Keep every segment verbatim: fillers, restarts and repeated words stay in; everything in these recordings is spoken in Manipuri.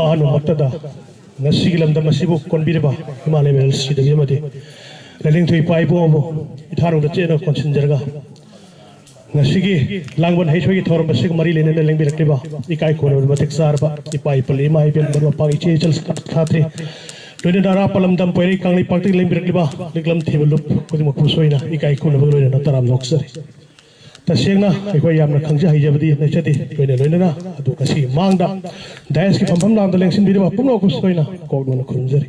ꯑꯍꯥꯟꯕꯃꯛꯇꯗ ꯉꯁꯤꯒꯤ ꯂꯝꯗꯝ ꯑꯁꯤꯕꯨ ꯀꯣꯟꯕꯤꯔꯤꯕ ꯏꯃꯥ ꯂꯩꯃꯔꯦꯜ ꯁꯤꯗꯕꯤ ꯑꯃꯗꯤ ꯂꯥꯏꯅꯤꯡꯊꯧ ꯏꯄꯥ ꯏꯄꯨ ꯑꯃꯕꯨ ꯏꯊꯥꯅꯨꯡꯗ ꯆꯦꯠꯅ ꯀꯣꯟꯁꯤꯟꯖꯔꯒ, ꯉꯁꯤꯒꯤ ꯂꯥꯡꯕꯟ ꯍꯩꯁꯣꯏꯒꯤ ꯊꯧꯔꯝ ꯑꯁꯤꯒ ꯃꯔꯤ ꯂꯩꯅꯅ ꯂꯦꯡꯕꯤꯔꯛꯂꯤꯕ ꯏꯀꯥꯏ ꯈꯨꯝꯅꯕ ꯃꯇꯤꯛ ꯆꯥꯔꯕ ꯏꯄꯥ ꯏꯄꯨ ꯏꯃꯥ ꯏꯕꯦꯟ ꯃꯔꯨꯞ ꯃꯄꯥꯡ ꯏꯆꯦ ꯏꯆꯜ ꯁꯥꯇ꯭ꯔꯤ, ꯂꯣꯏꯅꯅ ꯑꯔꯥꯞꯄ ꯂꯝꯗꯝ ꯄꯣꯏꯔꯩ ꯀꯪꯂꯩꯄꯥꯛꯇꯒꯤ ꯂꯦꯡꯕꯤꯔꯛꯂꯤꯕ ꯂꯤꯛꯂꯝ ꯊꯤꯕ ꯂꯨꯞ ꯈꯨꯗꯤꯡꯃꯛꯄꯨꯁꯨ ꯑꯩꯅ ꯏꯀꯥꯏ ꯈꯨꯝꯅꯕꯒ ꯂꯣꯏꯅꯅ ꯇꯔꯥꯝꯅ ꯑꯣꯛꯆꯔꯤ꯫ ꯇꯁꯦꯡꯅ ꯑꯩꯈꯣꯏ ꯌꯥꯝꯅ ꯈꯪꯖ ꯍꯩꯖꯕꯗꯤ ꯂꯩꯖꯗꯦ꯫ ꯂꯣꯏꯅ ꯂꯣꯏꯅꯅ ꯑꯗꯨ ꯉꯁꯤꯒꯤ ꯃꯥꯡꯗ ꯗꯥꯏꯁꯀꯤ ꯐꯝꯐꯝ ꯂꯥꯡꯗ ꯂꯦꯡꯁꯤꯟꯕꯤꯔꯤꯕ ꯄꯨꯝꯅꯃꯛꯄꯨꯁꯨ ꯑꯩꯅ ꯀꯣꯛꯅꯅ ꯈꯨꯔꯨꯝꯖꯔꯤ꯫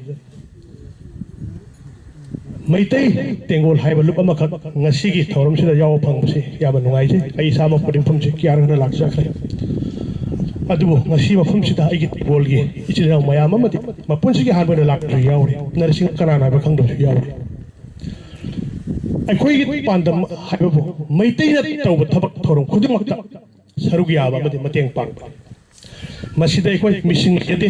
ꯃꯩꯇꯩ ꯇꯦꯡꯒꯣꯜ ꯍꯥꯏꯕ ꯂꯨꯞ ꯑꯃꯈꯛ ꯉꯁꯤꯒꯤ ꯊꯧꯔꯝꯁꯤꯗ ꯌꯥꯎꯕ ꯐꯪꯕꯁꯤ ꯌꯥꯝꯅ ꯅꯨꯡꯉꯥꯏꯖꯩ꯫ ꯑꯩ ꯏꯁꯥꯃꯛ ꯄꯣꯛꯅꯤꯡꯐꯝꯁꯤ ꯀꯌꯥꯔꯛ ꯍꯟꯅ ꯂꯥꯛꯆꯈ꯭ꯔꯦ꯫ ꯑꯗꯨꯕꯨ ꯉꯁꯤ ꯃꯐꯝꯁꯤꯗ ꯑꯩꯒꯤ ꯇꯦꯡꯒꯣꯜꯒꯤ ꯏꯆꯤꯜ ꯏꯅꯥꯎ ꯃꯌꯥꯝ ꯑꯃꯗꯤ ꯃꯄꯨꯟꯁꯤꯒꯤ ꯑꯍꯥꯟꯕ ꯑꯣꯏꯅ ꯂꯥꯛꯄꯁꯨ ꯌꯥꯎꯔꯤ꯫ ꯅꯔꯁꯤꯡ ꯀꯅꯥꯅ ꯍꯥꯏꯕ ꯈꯪꯗꯕꯁꯨ ꯌꯥꯎꯔꯤ꯫ ꯑꯩꯈꯣꯏꯒꯤ ꯄꯥꯟꯗꯝ ꯍꯥꯏꯕꯕꯨ ꯃꯩꯇꯩꯅ ꯇꯧꯕ ꯊꯕꯛ ꯊꯧꯔꯝ ꯈꯨꯗꯤꯡꯃꯛꯇ ꯁꯔꯨꯛ ꯌꯥꯕ ꯑꯃꯗꯤ ꯃꯇꯦꯡ ꯄꯥꯡꯕ꯫ ꯃꯁꯤꯗ ꯑꯩꯈꯣꯏ ꯃꯤꯁꯤꯡ ꯂꯩꯖꯗꯦ,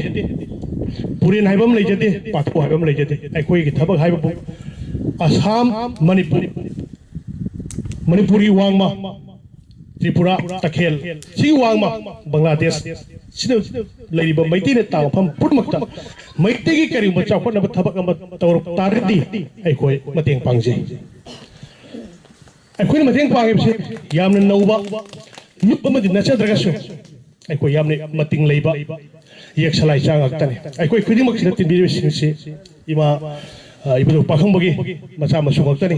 ꯄꯨꯔꯦꯟ ꯍꯥꯏꯕ ꯑꯃ ꯂꯩꯖꯗꯦ, ꯄꯥꯊꯣ ꯍꯥꯏꯕ ꯑꯃ ꯂꯩꯖꯗꯦ꯫ ꯑꯩꯈꯣꯏꯒꯤ ꯊꯕꯛ ꯍꯥꯏꯕꯕꯨ ꯑꯁꯥꯝ, ꯃꯅꯤꯄꯨꯔ, ꯃꯅꯤꯄꯨꯔꯒꯤ ꯋꯥꯡꯃ, ꯇ꯭ꯔꯤꯄꯨꯔꯥ, ꯇꯈꯦꯜ, ꯁꯤꯒꯤ ꯋꯥꯡꯃ, ꯕꯪꯒ꯭ꯂꯥꯗꯦꯁ, ꯁꯤꯗ ꯂꯩꯔꯤꯕ ꯃꯩꯇꯩꯅ ꯇꯥꯕ ꯃꯐꯝ ꯄꯨꯝꯅꯃꯛꯇ ꯃꯩꯇꯩꯒꯤ ꯀꯔꯤꯒꯨꯝꯕ ꯆꯥꯎꯈꯠꯅꯕ ꯊꯕꯛ ꯑꯃ ꯇꯧꯔꯛ ꯇꯥꯔꯒꯗꯤ ꯑꯩꯈꯣꯏ ꯃꯇꯦꯡ ꯄꯥꯡꯖꯩ꯫ ꯑꯩꯈꯣꯏꯅ ꯃꯇꯦꯡ ꯄꯥꯡꯉꯤꯕꯁꯤ ꯌꯥꯝꯅ ꯅꯧꯕ ꯂꯨꯞ ꯑꯃꯗꯤ ꯅꯠꯆꯗ꯭ꯔꯒꯁꯨ, ꯑꯩꯈꯣꯏ ꯌꯥꯝꯅ ꯃꯇꯤꯡ ꯂꯩꯕ ꯌꯦꯛ ꯁꯂꯥꯏ ꯆꯥ ꯉꯥꯛꯇꯅꯤ꯫ ꯑꯩꯈꯣꯏ ꯈꯨꯗꯤꯡꯃꯛꯁꯤꯗ ꯇꯤꯟꯕꯤꯔꯤꯕꯁꯤꯡꯁꯤ ꯏꯃꯥ, ꯑ, ꯏꯕꯨꯙꯧ ꯄꯥꯈꯪꯕꯒꯤ ꯃꯆꯥ ꯃꯁꯨ ꯉꯥꯛꯇꯅꯤ꯫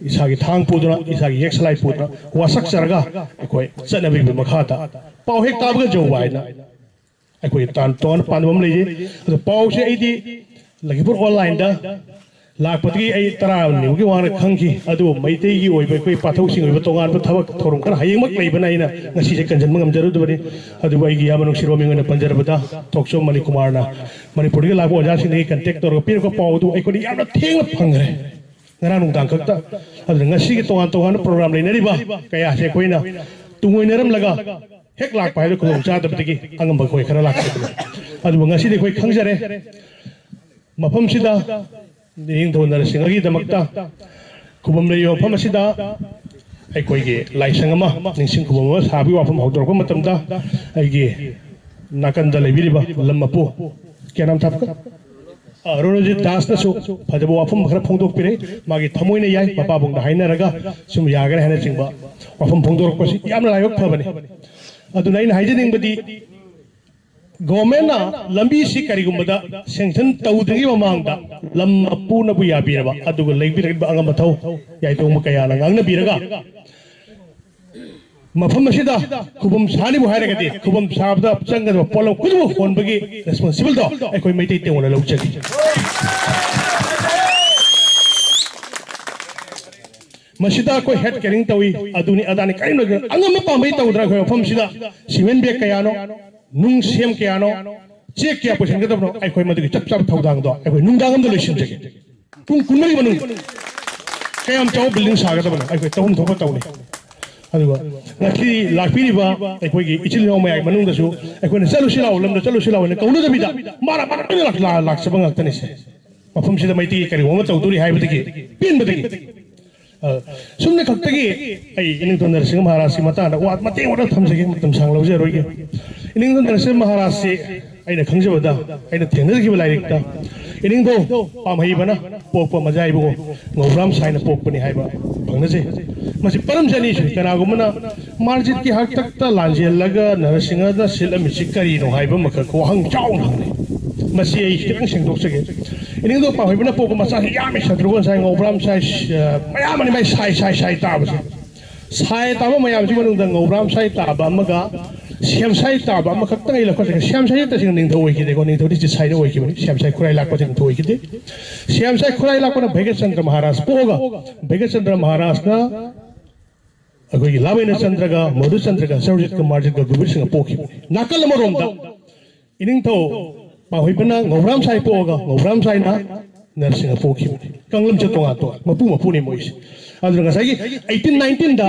ꯏꯁꯥꯒꯤ ꯊꯥꯡ ꯄꯨꯗꯨꯅ, ꯏꯁꯥꯒꯤ ꯌꯦꯛ ꯁꯂꯥꯏ ꯄꯨꯗꯨꯅ ꯋꯥꯁꯛꯆꯔꯒ ꯑꯩꯈꯣꯏ ꯆꯠꯅꯕꯤꯒꯤ ꯃꯈꯥꯗ ꯄꯥꯎ ꯍꯦꯛ ꯇꯥꯕꯒ ꯌꯧꯕ ꯍꯥꯏꯅ ꯑꯩꯈꯣꯏꯒꯤ ꯇꯥꯟ ꯇꯣꯉꯥꯟ ꯄꯥꯟꯕ ꯑꯃ ꯂꯩꯖꯩ꯫ ꯑꯗꯣ ꯄꯥꯎꯁꯦ ꯑꯩꯗꯤ ꯂꯈꯤꯄꯨꯔ ꯑꯣꯟꯂꯥꯏꯟꯗ ꯂꯥꯛꯄꯗꯒꯤ ꯑꯩ ꯇꯔꯥꯅꯤꯃꯨꯛꯀꯤ ꯃꯃꯥꯡꯗ ꯈꯪꯈꯤ꯫ ꯑꯗꯨꯕꯨ ꯃꯩꯇꯩꯒꯤ ꯑꯣꯏꯕ, ꯑꯩꯈꯣꯏ ꯄꯥꯊꯧꯁꯤꯡ ꯑꯣꯏꯕ ꯇꯣꯉꯥꯟꯕ ꯊꯕꯛ ꯊꯧꯔꯝ ꯈꯔ ꯍꯌꯦꯡꯃꯛ ꯂꯩꯕꯅ ꯑꯩꯅ ꯉꯁꯤꯁꯦ ꯀꯟꯁꯤꯟꯕ ꯉꯝꯖꯔꯨꯗꯕꯅꯤ꯫ ꯑꯗꯨꯕꯨ ꯑꯩꯒꯤ ꯏꯌꯥꯝꯕ ꯅꯨꯡꯁꯤꯔꯕ ꯃꯤꯡ ꯑꯣꯏꯅ ꯄꯟꯖꯔꯕꯗ, ꯊꯣꯛꯆꯣꯝ ꯃꯅꯤꯀꯨꯃꯥꯔꯅ ꯃꯅꯤꯄꯨꯔꯗꯒꯤ ꯂꯥꯛꯄ ꯑꯣꯖꯥꯁꯤꯡꯗꯒꯤ ꯀꯟꯇꯦꯛ ꯇꯧꯔꯒ ꯄꯤꯔꯛꯄ ꯄꯥꯎ ꯑꯗꯨ ꯑꯩꯈꯣꯏꯅ ꯌꯥꯝꯅ ꯊꯦꯡꯅ ꯐꯪꯈ꯭ꯔꯦ, ꯉꯔꯥꯡ ꯅꯨꯡꯗꯥꯡ ꯈꯛꯇ꯫ ꯑꯗꯨꯅ ꯉꯁꯤꯒꯤ ꯇꯣꯉꯥꯟ ꯇꯣꯉꯥꯟꯕ ꯄ꯭ꯔꯣꯒ꯭ꯔꯥꯝ ꯂꯩꯅꯔꯤꯕ ꯀꯌꯥꯁꯦ ꯑꯩꯈꯣꯏꯅ ꯇꯨꯡꯑꯣꯏꯅꯔꯝꯂꯒ ꯍꯦꯛ ꯂꯥꯛꯄ ꯍꯥꯏꯕ ꯈꯨꯗꯣꯡ ꯆꯥꯗꯕꯗꯒꯤ ꯑꯉꯝꯕ ꯑꯩꯈꯣꯏ ꯈꯔ ꯂꯥꯛꯆꯕꯅꯤ꯫ ꯑꯗꯨꯕꯨ ꯉꯁꯤꯗꯤ ꯑꯩꯈꯣꯏ ꯈꯪꯖꯔꯦ, ꯃꯐꯝꯁꯤꯗ ꯅꯤꯡꯊꯧ ꯅꯔꯁꯤꯡꯍꯒꯤꯗꯃꯛꯇ ꯈꯨꯕꯝ ꯂꯩꯔꯤꯕ ꯃꯐꯝ ꯑꯁꯤꯗ ꯑꯩꯈꯣꯏꯒꯤ ꯂꯥꯏꯁꯪ ꯑꯃ, ꯅꯤꯡꯁꯤꯡ ꯈꯨꯕꯝ ꯑꯃ ꯁꯥꯕꯒꯤ ꯋꯥꯐꯝ ꯍꯧꯗꯣꯔꯛꯄ ꯃꯇꯝꯗ, ꯑꯩꯒꯤ ꯅꯥꯀꯟꯗ ꯂꯩꯕꯤꯔꯤꯕ ꯂꯝ ꯃꯄꯨ ꯀꯌꯥꯅꯥꯝ ꯊꯥꯞꯀ, ꯑ, ꯔꯣꯅꯣꯖꯤꯠ ꯗꯥꯁꯅꯁꯨ ꯐꯖꯕ ꯋꯥꯐꯝ ꯈꯔ ꯐꯣꯡꯗꯣꯛꯄꯤꯔꯦ꯫ ꯃꯥꯒꯤ ꯊꯃꯣꯏꯅ ꯌꯥꯏ, ꯃꯄꯥꯕꯨꯡꯗ ꯍꯥꯏꯅꯔꯒ ꯁꯨꯝ ꯌꯥꯒꯅꯤ ꯍꯥꯏꯅꯆꯤꯡꯕ ꯋꯥꯐꯝ ꯐꯣꯡꯗꯣꯔꯛꯄꯁꯤ ꯌꯥꯝꯅ ꯂꯥꯏꯕꯛ ꯐꯕꯅꯤ꯫ ꯑꯗꯨꯅ ꯑꯩꯅ ꯍꯥꯏꯖꯅꯤꯡꯕꯗꯤ, ꯒꯣꯔꯃꯦꯟꯅ ꯂꯝꯕꯤꯁꯤ ꯀꯔꯤꯒꯨꯝꯕꯗ ꯁꯦꯡꯁꯟ ꯇꯧꯗ꯭ꯔꯤꯉꯩ ꯃꯃꯥꯡꯗ ꯂꯝ ꯃꯄꯨꯅꯕꯨ ꯌꯥꯕꯤꯔꯕ, ꯑꯗꯨꯒ ꯂꯩꯕꯤꯔꯛꯂꯤꯕ ꯑꯉꯝ ꯑꯊꯧ ꯌꯥꯏꯇꯣꯡꯕ ꯀꯌꯥꯅ ꯉꯥꯡꯅꯕꯤꯔꯒ, ꯃꯐꯝ ꯑꯁꯤꯗ ꯈꯨꯕꯝ ꯁꯥꯅꯤꯕꯨ ꯍꯥꯏꯔꯒꯗꯤ, ꯈꯨꯕꯝ ꯁꯥꯕꯗ ꯆꯪꯒꯗꯕ ꯄꯣꯠꯂꯝ ꯈꯨꯗꯤꯡꯃꯛ ꯍꯣꯟꯕꯒꯤ ꯔꯦꯁꯄꯣꯟꯁꯤꯕꯜꯗꯣ ꯑꯩꯈꯣꯏ ꯃꯩꯇꯩ ꯇꯦꯡꯋꯥꯅ ꯂꯧꯖꯒꯦ꯫ ꯃꯁꯤꯗ ꯑꯩꯈꯣꯏ ꯍꯦꯠ ꯀꯦꯔꯤꯡ ꯇꯧꯏ, ꯑꯗꯨꯅꯤ ꯑꯗꯥꯅꯤ ꯀꯔꯤꯝ ꯂꯩꯇꯦ꯫ ꯑꯉꯝꯕ ꯄꯥꯝꯕꯩ ꯇꯧꯗꯅ ꯑꯩꯈꯣꯏ ꯃꯐꯝꯁꯤꯗ ꯁꯤꯃꯦꯟ ꯕꯦꯒ ꯀꯌꯥꯅꯣ, ꯅꯨꯡ ꯁꯦꯝ ꯀꯌꯥꯅꯣ, ꯆꯦꯛ ꯀꯌꯥ ꯄꯨꯁꯤꯟꯒꯗꯕꯅꯣ, ꯑꯩꯈꯣꯏ ꯃꯗꯨꯒꯤ ꯆꯞ ꯆꯥꯕ ꯊꯧꯗꯥꯡꯗꯣ ꯑꯩꯈꯣꯏ ꯅꯨꯡꯗꯥꯡ ꯑꯃꯗ ꯂꯣꯏꯁꯤꯟꯖꯒꯦ꯫ ꯄꯨꯡ ꯀꯨꯟꯃꯔꯤ ꯃꯅꯨꯡꯗ ꯀꯌꯥꯝ ꯆꯥꯎꯕ ꯕꯤꯜꯗꯤꯡ ꯁꯥꯒꯗꯕꯅꯣ ꯑꯩꯈꯣꯏ ꯇꯧꯐꯝ ꯊꯣꯛꯄ ꯇꯧꯅꯤ꯫ ꯑꯗꯨꯒ ꯉꯁꯤ ꯂꯥꯛꯄꯤꯔꯤꯕ ꯑꯩꯈꯣꯏꯒꯤ ꯏꯆꯤꯜ ꯏꯅꯥꯎ ꯃꯌꯥꯝꯒꯤ ꯃꯅꯨꯡꯗꯁꯨ ꯑꯩꯈꯣꯏꯅ "ꯆꯠꯂꯨꯁꯤ ꯂꯥꯛꯑꯣ, ꯂꯝꯗ ꯆꯠꯂꯨꯁꯤ ꯂꯥꯛꯑꯣ" ꯍꯥꯏꯅ ꯀꯧꯅꯗꯕꯤꯗ ꯃꯥꯅ ꯃꯥꯅ ꯂꯣꯏꯅ ꯂꯥꯛ-, ꯂꯥ-, ꯂꯥꯛꯆꯕ ꯉꯥꯛꯇꯅꯤꯁꯦ꯫ ꯃꯐꯝꯁꯤꯗ ꯃꯩꯇꯩꯒꯤ ꯀꯔꯤꯒꯨꯝꯕ ꯑꯃ ꯇꯧꯗꯣꯔꯤ ꯍꯥꯏꯕꯗꯒꯤ ꯄꯦꯟꯕꯗꯒꯤ꯫ ꯑ, ꯁꯨꯝꯅ ꯈꯛꯇꯒꯤ ꯑꯩ ꯏꯅꯤꯡꯊꯧ ꯅꯔꯁꯤꯡꯍ ꯃꯍꯥꯔꯥꯖꯀꯤ ꯃꯇꯥꯡꯗ ꯋꯥ ꯃꯇꯦꯛ ꯑꯃꯇ ꯊꯝꯖꯒꯦ, ꯃꯇꯝ ꯁꯥꯡ ꯂꯧꯖꯔꯣꯏꯒꯦ꯫ ꯏꯅꯤꯡꯊꯧ ꯅꯔꯁꯤꯡꯍ ꯃꯍꯥꯔꯥꯖꯁꯤ ꯑꯩꯅ ꯈꯪꯖꯕꯗ, ꯑꯩꯅ ꯊꯦꯡꯅꯖꯈꯤꯕ ꯂꯥꯏꯔꯤꯛꯇ, ꯏꯅꯤꯡꯊꯧ ꯄꯥꯝꯍꯩꯕꯅ ꯄꯣꯛꯄ ꯃꯖꯥ ꯏꯕꯨꯡꯉꯣ ꯉꯧꯕ꯭ꯔꯥꯝ ꯁꯥꯏꯅ ꯄꯣꯛꯄꯅꯤ ꯍꯥꯏꯕ ꯐꯪꯅꯖꯩ꯫ ꯃꯁꯤ ꯄꯔꯝꯁ ꯑꯅꯤ ꯁꯨꯏ꯫ ꯀꯅꯥꯒꯨꯝꯕꯅ ꯃꯥꯔꯖꯤꯠꯀꯤ ꯍꯥꯛꯇꯛꯇ ꯂꯥꯟꯖꯦꯜꯂꯒ ꯅꯔꯁꯤꯡꯍꯗ ꯁꯤꯜꯂꯝꯃꯤꯁꯤ ꯀꯔꯤꯅꯣ ꯍꯥꯏꯕ ꯑꯃꯈꯛ ꯋꯥꯍꯪ ꯆꯥꯎꯅ ꯍꯪꯅꯩ꯫ ꯃꯁꯤ ꯑꯩ ꯈꯤꯇꯪ ꯁꯦꯡꯗꯣꯛꯆꯒꯦ꯫ ꯏꯅꯤꯡꯊꯧ ꯄꯥꯝꯍꯩꯕꯅ ꯄꯣꯛꯄ ꯃꯆꯥꯁꯤ ꯌꯥꯝꯃꯤ, ꯁꯇ꯭ꯔꯨꯘ꯭ꯅ ꯁꯥꯏ, ꯉꯧꯕ꯭ꯔꯥꯝ ꯁꯥꯏ, ꯑ, ꯃꯌꯥꯝ ꯑꯃꯅꯤ ꯃꯥꯏ ꯁꯥꯏ, ꯁꯥꯏ, ꯁꯥꯏ ꯇꯥꯕꯁꯦ꯫ ꯁꯥꯏ ꯇꯥꯕ ꯃꯌꯥꯝꯁꯤ ꯃꯅꯨꯡꯗ ꯉꯧꯕ꯭ꯔꯥꯝ ꯁꯥꯏ ꯇꯥꯕ ꯑꯃꯒ ꯁꯦꯝ ꯁꯥꯏ ꯇꯥꯕ ꯑꯃꯈꯛꯇꯪ ꯑꯩ ꯂꯧꯈꯠꯆꯒꯦ꯫ ꯁꯦꯝ ꯁꯥꯏꯁꯤ ꯇꯁꯦꯡꯅ ꯅꯤꯡꯊꯧ ꯑꯣꯏꯈꯤꯗꯦꯀꯣ, ꯅꯤꯡꯊꯧꯗꯤ ꯆꯤꯠꯁꯥꯏꯗ ꯑꯣꯏꯈꯤꯕꯅꯤ, ꯁꯦꯝ ꯁꯥꯏ ꯈꯨꯔꯥꯏ ꯂꯥꯛꯄꯁꯤ ꯅꯤꯡꯊꯧ ꯑꯣꯏꯈꯤꯗꯦ꯫ ꯁꯦꯝ ꯁꯥꯏ ꯈꯨꯔꯥꯏ ꯂꯥꯛꯄꯅ ꯚꯩꯒ꯭ꯌꯆꯟꯗ꯭ꯔ ꯃꯍꯥꯔꯥꯖ ꯄꯣꯛꯑꯒ, ꯚꯩꯒ꯭ꯌꯆꯟꯗ꯭ꯔ ꯃꯍꯥꯔꯥꯖꯅ ꯑꯩꯈꯣꯏꯒꯤ ꯂꯥꯃꯦꯅ ꯆꯟꯗ꯭ꯔꯒ, ꯃꯙꯨ ꯆꯟꯗ꯭ꯔꯒ, ꯁꯔꯣꯖꯤꯠꯀ, ꯃꯥꯔꯖꯤꯠꯀ, ꯒꯨꯕꯤꯔ ꯁꯤꯡꯍ ꯄꯣꯛꯈꯤꯕꯅꯤ꯫ ꯅꯥꯀꯜ ꯑꯃꯔꯣꯝꯗ ꯏꯅꯤꯡꯊꯧ ꯄꯥꯝꯍꯩꯕꯅ ꯉꯧꯕ꯭ꯔꯥꯝ ꯁꯥꯏ ꯄꯣꯛꯑꯒ, ꯉꯧꯕ꯭ꯔꯥꯝ ꯁꯥꯏꯅ ꯅꯔꯁꯤꯡꯍ ꯄꯣꯛꯈꯤꯕꯅꯤ꯫ ꯀꯥꯡꯂꯝꯁꯦ ꯇꯣꯉꯥꯟ ꯇꯣꯉꯥꯟ, ꯃꯄꯨ ꯃꯄꯨꯅꯤ ꯃꯣꯏꯁꯦ꯫ ꯑꯗꯨꯅ ꯉꯁꯥꯏꯒꯤ ꯑꯩꯠꯇꯤꯟ ꯅꯥꯏꯟꯇꯤꯟꯗ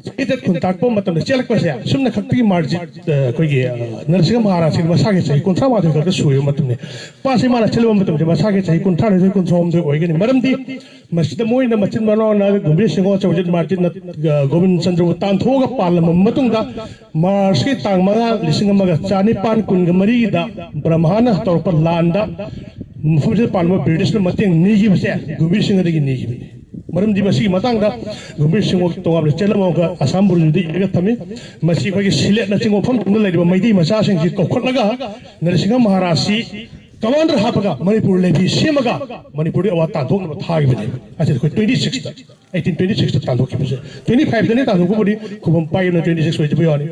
ꯆꯍꯤ ꯇꯔꯦꯠ ꯈꯨꯟ ꯇꯥꯛꯄ ꯃꯇꯝꯗ ꯆꯦꯜꯂꯛꯄꯁꯦ ꯁꯨꯝꯅ ꯈꯛꯇꯒꯤ ꯃꯥꯔꯖꯤꯠ, ꯑ, ꯑꯩꯈꯣꯏꯒꯤ, ꯑ, ꯅꯔꯁꯤꯡꯍ ꯃꯍꯥꯔꯥꯖꯁꯤ ꯃꯁꯥꯒꯤ ꯆꯍꯤ ꯀꯨꯟꯊ꯭ꯔꯥ ꯃꯥꯊꯣꯏ ꯈꯛꯇ ꯁꯨꯔꯤꯕ ꯃꯇꯝꯅꯤ꯫ ꯃꯥꯁꯤ ꯃꯥꯅ ꯆꯦꯜꯂꯕ ꯃꯇꯝꯁꯦ ꯃꯁꯥꯒꯤ ꯆꯍꯤ ꯀꯨꯟꯊ꯭ꯔꯥ ꯅꯤꯊꯣꯏ ꯀꯨꯟꯊ꯭ꯔꯥ ꯍꯨꯝꯗꯣꯏ ꯑꯣꯏꯒꯅꯤ꯫ ꯃꯔꯝꯗꯤ ꯃꯁꯤꯗ ꯃꯣꯏꯅ ꯃꯆꯤꯟ ꯃꯅꯥꯎꯅ ꯒꯝꯚꯤꯔ ꯁꯤꯡꯍ, ꯆꯧꯖꯤꯠ ꯃꯥꯔꯇꯤꯟ, ꯑ, ꯒꯣꯕꯤꯟ ꯆꯟꯗ꯭ꯔꯕꯨ ꯇꯥꯟꯊꯣꯛꯑꯒ ꯄꯥꯜꯂꯝꯕ ꯃꯇꯨꯡꯗ ꯃꯥꯔꯁꯀꯤ ꯇꯥꯡ ꯃꯉꯥ, ꯂꯤꯁꯤꯡ ꯑꯃꯒ ꯆꯅꯤꯄꯥꯟ ꯀꯨꯟꯒ ꯃꯔꯤꯗ ꯕ꯭ꯔꯍꯃꯅ ꯇꯧꯔꯛꯄ ꯂꯥꯟꯗ ꯃꯐꯝꯁꯤꯗ ꯄꯥꯜꯂꯝꯕ ꯕ꯭ꯔꯤꯇꯤꯁꯅ ꯃꯇꯦꯡ ꯅꯤꯈꯤꯕꯁꯦ ꯒꯝꯚꯤꯔ ꯁꯤꯡꯍꯗꯒꯤ ꯅꯤꯈꯤꯕꯅꯤ꯫ ꯃꯔꯝꯗꯤ ꯃꯁꯤꯒꯤ ꯃꯇꯥꯡꯗ ꯒꯝꯚꯤꯔ ꯁꯤꯡꯍ ꯇꯣꯉꯥꯟꯕ ꯆꯦꯂꯝ ꯑꯃꯒ ꯑꯁꯥꯝ ꯕꯣꯔꯗꯔꯗ ꯏꯔꯒ ꯊꯝꯃꯤ꯫ ꯃꯁꯤ ꯑꯩꯈꯣꯏꯒꯤ ꯁꯤꯂꯦꯠꯅꯆꯤꯡꯕ ꯃꯐꯝꯁꯤꯡꯗ ꯂꯩꯔꯤꯕ ꯃꯩꯇꯩ ꯃꯆꯥꯁꯤꯡꯁꯤ ꯀꯧꯈꯠꯂꯒ ꯅꯔꯁꯤꯡꯍ ꯃꯍꯥꯔꯥꯖꯁꯤ ꯀꯃꯥꯟꯗꯔ ꯍꯥꯞꯄꯒ ꯃꯅꯤꯄꯨꯔ ꯂꯦꯚꯤ ꯁꯦꯝꯃꯒ ꯃꯅꯤꯄꯨꯔꯗꯒꯤ ꯑꯋꯥ ꯇꯥꯟꯊꯣꯛꯅꯕ ꯊꯥꯈꯤꯕꯅꯦꯕ꯫ ꯑꯁꯤ ꯑꯩꯈꯣꯏ ꯇ꯭ꯋꯦꯟꯇꯤ ꯁꯤꯛꯁꯇ, ꯑꯩꯠꯇꯤꯟ ꯇ꯭ꯋꯦꯟꯇꯤ ꯁꯤꯛꯁꯇ ꯇꯥꯟꯊꯣꯛꯈꯤꯕꯁꯦ꯫ ꯇ꯭ꯋꯦꯟꯇꯤ ꯐꯥꯏꯚꯇꯅꯤ ꯇꯥꯟꯊꯣꯛꯄꯕꯨꯗꯤ, ꯈꯨꯕꯝ ꯄꯥꯏꯕꯅ ꯇ꯭ꯋꯦꯟꯇꯤ ꯁꯤꯛꯁ ꯑꯣꯏꯖꯕ ꯌꯥꯅꯤ꯫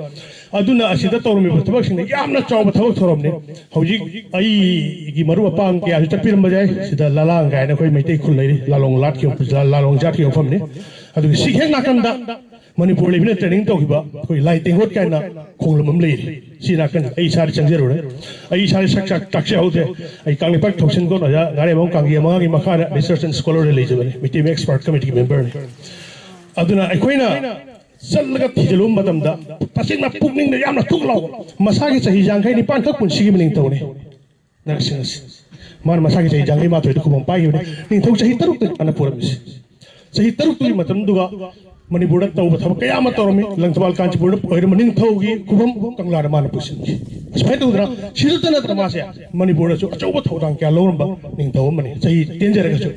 ꯑꯗꯨꯅ ꯑꯁꯤꯗ ꯇꯧꯔꯝꯃꯤꯕ ꯊꯕꯛꯁꯤꯡꯗ ꯌꯥꯝꯅ ꯆꯥꯎꯕ ꯊꯕꯛ ꯊꯧꯔꯝꯅꯤ꯫ ꯍꯧꯖꯤꯛ ꯑꯩꯒꯤ ꯃꯔꯨꯞ ꯃꯄꯥꯡ ꯀꯌꯥꯁꯨ ꯆꯠꯄꯤꯔꯝꯕ ꯌꯥꯏ꯫ ꯁꯤꯗ ꯂꯂꯥꯡ ꯀꯥꯏꯅ ꯑꯩꯈꯣꯏ ꯃꯩꯇꯩ ꯈꯨꯜ ꯂꯩꯔꯤ, ꯂꯥꯂꯣꯡ ꯂꯥꯠꯈꯤꯕ, ꯂꯥꯂꯣꯡ ꯖꯥꯠꯀꯤ ꯃꯐꯝꯅꯤ꯫ ꯑꯗꯨꯒ ꯁꯤ ꯍꯦꯛ ꯅꯥꯀꯟꯗ ꯃꯅꯤꯄꯨꯔ ꯂꯩꯕꯤꯅ ꯇ꯭ꯔꯦꯅꯤꯡ ꯇꯧꯈꯤꯕ ꯑꯩꯈꯣꯏ ꯂꯥꯏ ꯇꯦꯡꯀꯣꯠ ꯀꯥꯏꯅ ꯈꯣꯡꯂꯝ ꯑꯃ ꯂꯩꯔꯤ꯫ ꯁꯤ ꯅꯥꯀꯟ ꯑꯩ ꯏꯁꯥꯗꯤ ꯆꯪꯖꯔꯨꯔꯦ꯫ ꯑꯩ ꯏꯁꯥꯗꯤ ꯁꯛ ꯆꯥꯛ ꯇꯥꯛꯆꯍꯧꯗꯦ꯫ ꯑꯩ ꯀꯪꯂꯩꯄꯥꯛ ꯊꯧꯁꯤꯟ ꯀꯣꯟ ꯑꯣꯖꯥ ꯉꯥꯔꯦꯝꯕꯝ ꯀꯥꯡꯒꯤ ꯃꯉꯥꯒꯤ ꯃꯈꯥꯗ research and scholar ꯂꯩꯖꯕꯅꯤ, ꯃꯩꯇꯩ ꯃꯌꯦꯛ expert committee ꯒꯤ member ꯅꯤ꯫ ꯑꯗꯨꯅ ꯑꯩꯈꯣꯏꯅ ꯆꯠꯂꯒ ꯊꯤꯖꯤꯜꯂꯨꯕ ꯃꯇꯝꯗ ꯇꯁꯦꯡꯅ ꯄꯨꯛꯅꯤꯡꯗ ꯌꯥꯝꯅ ꯊꯨꯛ ꯂꯥꯎꯕ, ꯃꯁꯥꯒꯤ ꯆꯍꯤ ꯌꯥꯡꯈꯩ ꯅꯤꯄꯥꯟ ꯈꯛ ꯄꯨꯟꯁꯤꯒꯤ ꯅꯤꯡꯊꯧꯅꯤ꯫ ꯅꯔꯁꯤꯡ ꯑꯁꯤ ꯃꯥꯅ ꯃꯁꯥꯒꯤ ꯆꯍꯤ ꯌꯥꯡꯈꯩ ꯃꯥꯊꯣꯏꯗ ꯈꯨꯕꯝ ꯄꯥꯏꯈꯤꯕꯅꯤ꯫ ꯅꯤꯡꯊꯧ ꯆꯍꯤ ꯇꯔꯨꯛꯇ ꯃꯥꯅ ꯄꯨꯔꯝꯃꯤꯁꯤ꯫ ꯆꯍꯤ ꯇꯔꯨꯛꯇꯨꯒꯤ ꯃꯇꯝꯗꯨꯒ ꯃꯅꯤꯄꯨꯔꯗ ꯇꯧꯕ ꯊꯕꯛ ꯀꯌꯥ ꯑꯃ ꯇꯧꯔꯝꯃꯤ꯫ ꯂꯪꯊꯕꯥꯜ ꯀꯥꯟꯆꯤꯄꯨꯔꯗ ꯑꯣꯏꯔꯝꯕ ꯅꯤꯡꯊꯧꯒꯤ ꯈꯨꯕꯝ ꯀꯪꯂꯥꯗ ꯃꯥꯅ ꯄꯨꯁꯤꯟꯈꯤ꯫ ꯑꯁꯨꯃꯥꯏꯅ ꯇꯧꯗꯅ ꯁꯤꯗꯇ ꯅꯠꯇꯅ ꯃꯥꯁꯦ ꯃꯅꯤꯄꯨꯔꯗꯁꯨ ꯑꯆꯧꯕ ꯊꯧꯗꯥꯡ ꯀꯌꯥ ꯂꯧꯔꯝꯕ ꯅꯤꯡꯊꯧ ꯑꯃꯅꯤ, ꯆꯍꯤ ꯇꯦꯟꯖꯔꯒꯁꯨ꯫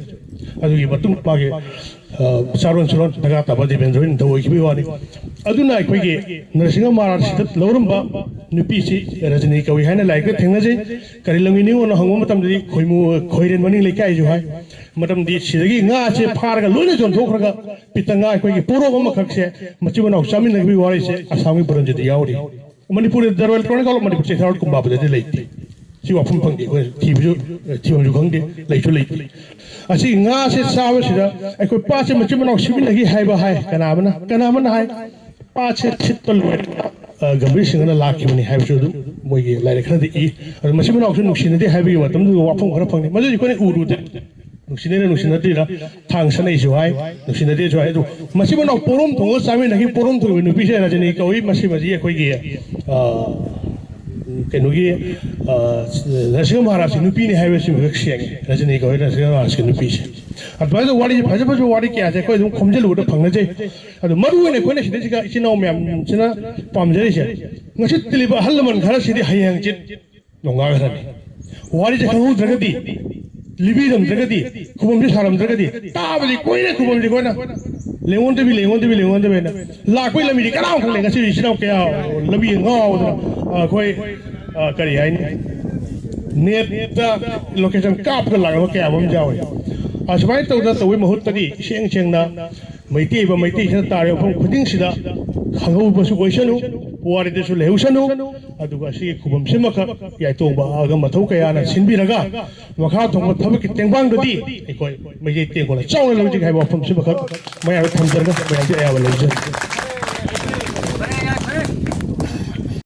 ꯑꯗꯨꯒꯤ ꯃꯇꯨꯡ ꯃꯥꯒꯤ, ꯑ, ꯆꯥꯔꯣꯟ ꯁꯨꯔꯣꯟ ꯗꯔꯀꯥꯔ ꯇꯥꯕ ꯗꯦꯕꯦꯟꯗ꯭ꯔ ꯍꯣꯏ ꯅꯤꯡꯊꯧ ꯑꯣꯏꯈꯤꯕꯒꯤ ꯋꯥꯅꯤ꯫ ꯑꯗꯨꯅ ꯑꯩꯈꯣꯏꯒꯤ ꯅꯔꯁꯤꯡꯍ ꯃꯍꯥꯔꯥꯖꯁꯤꯗ ꯂꯧꯔꯝꯕ ꯅꯨꯄꯤꯁꯤ ꯔꯖꯅꯤ ꯀꯧꯏ ꯍꯥꯏꯅ ꯂꯥꯏꯔꯤꯛꯇ ꯊꯦꯡꯅꯖꯩ꯫ ꯀꯔꯤ ꯂꯝꯒꯤ ꯅꯤꯉꯣꯜꯅ ꯍꯪꯕ ꯃꯇꯝꯗꯗꯤ ꯈꯣꯏꯃꯨ-, ꯈꯣꯏꯔꯦꯟ ꯃꯅꯤꯡ ꯂꯩꯀꯥꯏꯁꯨ ꯍꯥꯏ꯫ ꯃꯔꯝꯗꯤ ꯁꯤꯗꯒꯤ ꯉꯥꯁꯦ ꯐꯥꯔꯒ ꯂꯣꯏꯅ ꯌꯣꯟꯊꯣꯛꯈ꯭ꯔꯒ ꯄꯤꯇ ꯉꯥ ꯑꯩꯈꯣꯏꯒꯤ ꯄꯣꯔꯣꯝ ꯑꯃꯈꯛꯁꯦ ꯃꯆꯤꯟ ꯃꯅꯥꯎ ꯆꯥꯃꯤꯟꯅꯈꯤꯕꯒꯤ ꯋꯥꯔꯤꯁꯦ ꯑꯁꯥꯝꯒꯤ ꯕꯨꯔꯟꯖꯤꯗ ꯌꯥꯎꯔꯤ꯫ ꯃꯅꯤꯄꯨꯔꯗ The Royal Chronicle of Manipur Cheitharol ꯀꯨꯝꯕꯥꯕꯗꯗꯤ ꯂꯩꯇꯦ꯫ ꯁꯤ ꯋꯥꯐꯝ ꯐꯪꯗꯦ, ꯑꯩꯈꯣꯏ ꯊꯤꯕꯁꯨ, ꯊꯤꯐꯝꯁꯨ ꯈꯪꯗꯦ, ꯂꯩꯁꯨ ꯂꯩꯇꯦ꯫ ꯑꯁꯤ ꯉꯥꯁꯦ ꯆꯥꯕꯁꯤꯗ ꯑꯩꯈꯣꯏ ꯄꯥꯠꯁꯦ ꯃꯆꯤꯟ ꯃꯅꯥꯎ ꯁꯤꯃꯤꯟꯅꯈꯤ ꯍꯥꯏꯕ ꯍꯥꯏ, ꯀꯅꯥ ꯑꯃꯅ, ꯀꯅꯥ ꯑꯃꯅ ꯍꯥꯏ ꯄꯥꯠꯁꯦ ꯁꯤꯠꯄ ꯂꯣꯏꯔꯒ, ꯑ, ꯒꯝꯚꯤꯔ ꯁꯤꯡꯍꯅ ꯂꯥꯛꯈꯤꯕꯅꯤ ꯍꯥꯏꯕꯁꯨ ꯑꯗꯨꯝ ꯃꯣꯏꯒꯤ ꯂꯥꯏꯔꯤꯛ ꯈꯔꯗꯤ ꯏ꯫ ꯑꯗꯨ ꯃꯆꯤꯟ ꯃꯅꯥꯎꯁꯨ ꯅꯨꯡꯁꯤꯅꯗꯦ ꯍꯥꯏꯕꯒꯤ ꯃꯇꯝꯗꯨꯗ ꯋꯥꯐꯝ ꯈꯔ ꯐꯪꯉꯤ, ꯃꯗꯨꯗꯤ ꯑꯩꯈꯣꯏꯅ ꯎꯔꯨꯗꯦ꯫ ꯅꯨꯡꯁꯤꯅꯩꯔ ꯅꯨꯡꯁꯤꯅꯗ꯭ꯔꯤꯔ ꯊꯥꯡ ꯁꯠꯅꯩꯁꯨ ꯍꯥꯏ, ꯅꯨꯡꯁꯤꯅꯗꯦꯁꯨ ꯍꯥꯏ꯫ ꯑꯗꯨ ꯃꯁꯤ ꯃꯅꯥꯎ ꯄꯣꯔꯣꯝ ꯊꯣꯡꯉꯒ ꯆꯥꯃꯤꯟꯅꯈꯤ, ꯄꯣꯔꯣꯝ ꯊꯣꯡꯉꯤꯕ ꯅꯨꯄꯤꯁꯦ ꯔꯖꯅꯤ ꯀꯧꯏ꯫ ꯃꯁꯤ ꯃꯁꯤ ꯑꯩꯈꯣꯏꯒꯤ, ꯑ, ꯀꯩꯅꯣꯒꯤ, ꯑ, ꯅꯔꯁꯤꯡꯍ ꯃꯍꯥꯔꯥꯖꯀꯤ ꯅꯨꯄꯤꯅꯤ ꯍꯥꯏꯕꯁꯤꯃꯈꯛ ꯁꯦꯡꯉꯤ, ꯔꯖꯅꯤ ꯀꯧꯏ ꯅꯔꯁꯤꯡꯍ ꯃꯍꯥꯔꯥꯖꯀꯤ ꯅꯨꯄꯤꯁꯦ꯫ ꯑꯗꯨꯃꯥꯏꯅ ꯋꯥꯔꯤꯁꯦ, ꯐꯖ ꯐꯖꯕ ꯋꯥꯔꯤ ꯀꯌꯥꯁꯦ ꯑꯩꯈꯣꯏ ꯑꯗꯨꯝ ꯈꯣꯝꯖꯤꯜꯂꯨꯕꯗ ꯐꯪꯅꯖꯩ꯫ ꯑꯗꯣ ꯃꯔꯨ ꯑꯣꯏꯅ ꯑꯩꯈꯣꯏꯅ ꯁꯤꯗꯩꯁꯤꯗ ꯏꯆꯤꯟ ꯏꯅꯥꯎ ꯃꯌꯥꯝꯁꯤꯅ ꯄꯥꯝꯖꯔꯤꯁꯦ, ꯉꯁꯤ ꯇꯤꯜꯂꯤꯕ ꯑꯍꯜ ꯂꯃꯟ ꯈꯔꯁꯤꯗꯤ ꯍꯌꯦꯡ ꯍꯪꯆꯤꯠ ꯅꯣꯡꯉꯥꯜꯈ꯭ꯔꯅꯤ꯫ ꯋꯥꯔꯤꯁꯦ ꯈꯪꯍꯧꯗ꯭ꯔꯒꯗꯤ, ꯂꯤꯕꯤꯔꯝꯗ꯭ꯔꯒꯗꯤ, ꯈꯨꯕꯝꯁꯦ ꯁꯥꯔꯝꯗ꯭ꯔꯒꯗꯤ, ꯇꯥꯕꯗꯤ ꯀꯨꯏꯔꯦ ꯈꯨꯕꯝꯁꯦ ꯑꯩꯈꯣꯏꯅ ꯂꯦꯡꯉꯣꯟꯗꯕꯤ, ꯂꯦꯡꯉꯣꯟꯗꯕꯤ, ꯂꯦꯡꯉꯣꯟꯗꯕꯤꯅ ꯂꯥꯛꯄꯩ ꯂꯝꯕꯤꯗꯤ ꯀꯅꯥꯝ ꯈꯪꯗꯦ꯫ ꯉꯁꯤ ꯏꯆꯤꯟ ꯏꯅꯥꯎ ꯀꯌꯥ ꯂꯝꯕꯤ ꯉꯥꯎꯗꯅ, ꯑꯩꯈꯣꯏ, ꯑ, ꯀꯔꯤ ꯍꯥꯏꯅꯤ, ꯅꯦꯠꯇ ꯂꯣꯀꯦꯁꯟ ꯀꯥꯞꯄꯒ ꯂꯥꯛꯅꯕ ꯀꯌꯥ ꯑꯃ ꯌꯥꯎꯋꯤ꯫ ꯑꯁꯨꯃꯥꯏꯅ ꯇꯧꯗꯅ ꯇꯧꯕꯩ ꯃꯍꯨꯠꯇꯗꯤ ꯏꯁꯦꯡ ꯁꯦꯡꯅ ꯃꯩꯇꯩ ꯑꯣꯏꯕ ꯃꯩꯇꯩꯁꯤꯅ ꯇꯥꯔꯤꯕ ꯃꯐꯝ ꯈꯨꯗꯤꯡꯁꯤꯗ ꯈꯪꯍꯧꯕꯁꯨ ꯑꯣꯏꯁꯅꯨ, ꯄꯨꯋꯥꯔꯤꯗꯁꯨ ꯂꯩꯍꯧꯁꯅꯨ꯫ ꯑꯗꯨꯒ ꯑꯁꯤꯒꯤ ꯈꯨꯕꯝꯁꯤꯃꯈꯛ ꯌꯥꯏꯇꯣꯡꯕ ꯑꯥꯒ ꯃꯊꯧ ꯀꯌꯥꯅ ꯁꯤꯟꯕꯤꯔꯒ ꯃꯈꯥ ꯊꯣꯡꯕ ꯊꯕꯛꯀꯤ ꯇꯦꯡꯕꯥꯡꯗꯗꯤ ꯑꯩꯈꯣꯏ ꯃꯩꯇꯩ ꯇꯦꯡꯈꯣꯜꯅ ꯆꯥꯎꯅ ꯂꯧꯖꯒꯦ ꯍꯥꯏꯕ ꯋꯥꯐꯝꯁꯤꯃꯈꯛ ꯃꯌꯥꯝꯗ ꯊꯝꯖꯔꯒ ꯃꯌꯥꯝꯒꯤ ꯑꯌꯥꯕ ꯂꯧꯖꯔꯤ꯫